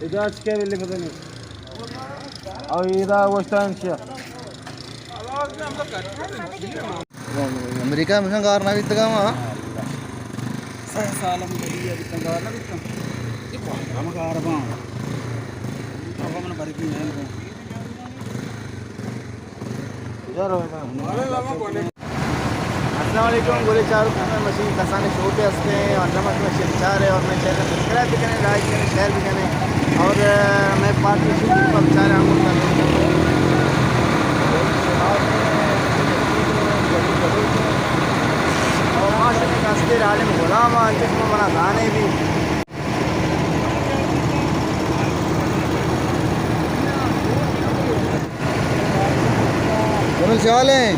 ادا چکے بلے پتہ نہیں۔ او ادا وشتان چیا۔ امریکہ میں گار نہ بیتگا ما۔ سہ سال ہم گلی ابھی تک گار نہ بیتگا۔ یہ کون ہم گار باں۔ اب ہم برگی نہیں۔ السلام علیکم، گلیں چاروکاں، مئے مشین کسانیں شوق ہستے ہیں اور نمک میں شیئر چار ہے اور مئے چینل سبسکرائب بھی کریں، لائک کریں، شیئر بھی کریں اور، آ، مئے پارٹی شوق پر چار ہم اور ماشاء اللہ کستر عالم غلام آ، چشم منا گانے بھی۔ جمیل، چے حال ہیں؟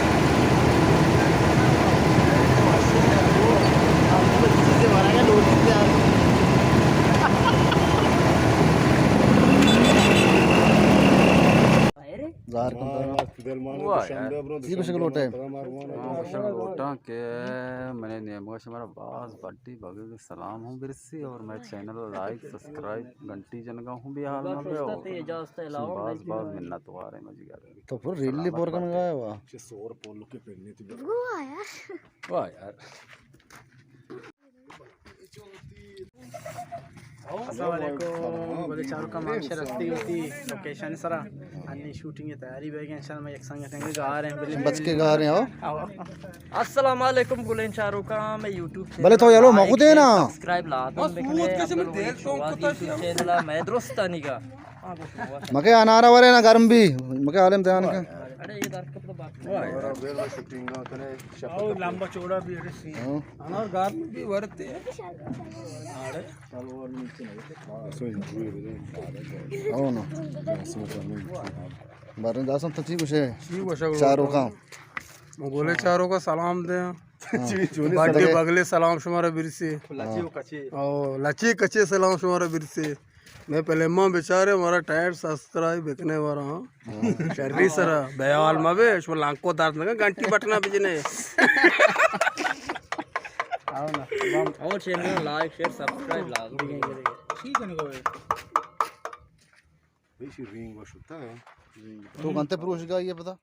ظاہر کن تو۔ واہ یار۔ یہ کچھ لوٹے۔ ہاں، کچھ لوٹاں کہ میں نے نیمگا شمارا باز بڈی بگل سلام ہوں برسی اور مئے چینل لائک، سبسکرائب، گھنٹی جنگا ہوں بھی حال نہ بے اور باز باز منت وار ہیں مجی گھر۔ تو پھر ریلی پور کن گیا ہوا۔ واہ یار۔ السلام علیکم، گلیں چاروکاں، ما ہمشہ رستی ہوتی لوکیشن سرا۔ انی شوٹنگ تیاری بیگیں، انشاءاللہ میں یک سنگت ہیں گار ہیں، بلے بچ کے گار ہیں، آؤ۔ آؤ۔ السلام علیکم، گلیں چاروکاں، میں یوٹیوب چینل بلے تو یلو لائک مکو دینا۔ سبسکرائب لازم بکنے، عبدالوحید شوہاز یوٹیوب چینل ہے، میں درستانی کا۔ مکے انارا ورے نا گرم بھی، مکے عالم دیان کا۔ اڑے یہ درکت تو بات۔ لمبا چوڑا بھی اڑے سی۔ ہاں۔ انار گرم بھی ورتے۔ اڑے۔ او نا۔ بارے داسن تو چی گوشے؟ چی گوشے؟ چاروکاں۔ گلیں چاروکاں سلام دے۔ ہاں۔ بڈی بگلے سلام شمارا برسی۔ او لچی کچے سلام شمارا برسی۔ میں پہلے ماں بیچارے ہمارا ٹائر سبسکرائب بکنے والا ہاں۔ شری سرا بیال ما بے، شما لانکو درد نہ گھنٹی بٹنا بجنے۔ اور چینل لائک، شیئر، سبسکرائب لازم۔ تو گنتے پروش گا یہ پتا؟